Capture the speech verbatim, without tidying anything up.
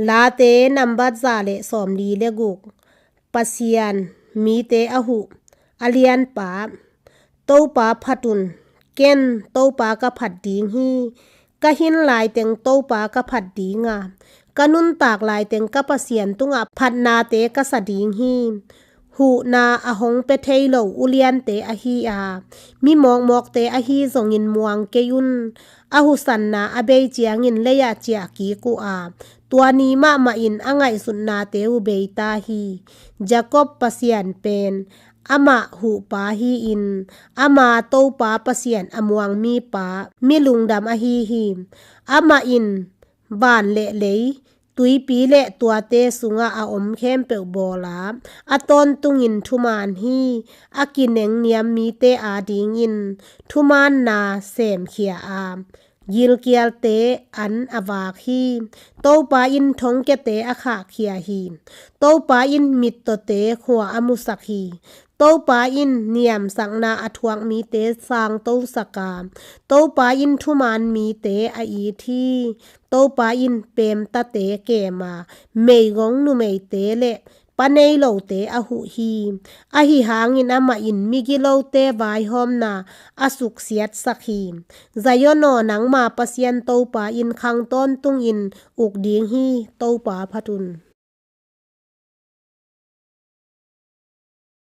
Late nambat za le sawmli le guk. Pasian mite a huh. A lianpa. Topa phat un. Ken Topa ka phat ding hi. Ka hin laiteng Topa ka phat ding a, ka nuntak laiteng ka Pasian tungah phatnate ka sa ding hi. Huhna a hong pia thei lo uliante ahi a, mi mawkmawkte ahi zongin muang kei un. A husanna a bei ciangin lei-ah ciah kik uh a, tua ni mahmah in a ngaihsutnate uh bei ta hi. Jacob Pasian pen amah huhpa hi-in, ama Topa Pasian a muang mipa, mi lungdam ahi hi. Amah in van le lei, tuipi le tuate sungah a om khempeuh bawl a, a tawntungin thuman hi. A kinengniam mite adingin thumanna semkhia a, gilkialte an a vak hi. Topa in thongkiate a khahkhia hi. Topa in mittawte khua a musak hi. Topa in niamsakna a thuak mite sangtosak a, Topa in thuman mite a it hi. Topa in peemtate kem a, meigong numeite le pa nei lote a huh hi. Ahi hangin amah in migilote vaihawmna a suksiatsak hi. Zion aw, nangma Pasian Topa in khang tawntungin uk ding hi. Topa phat un.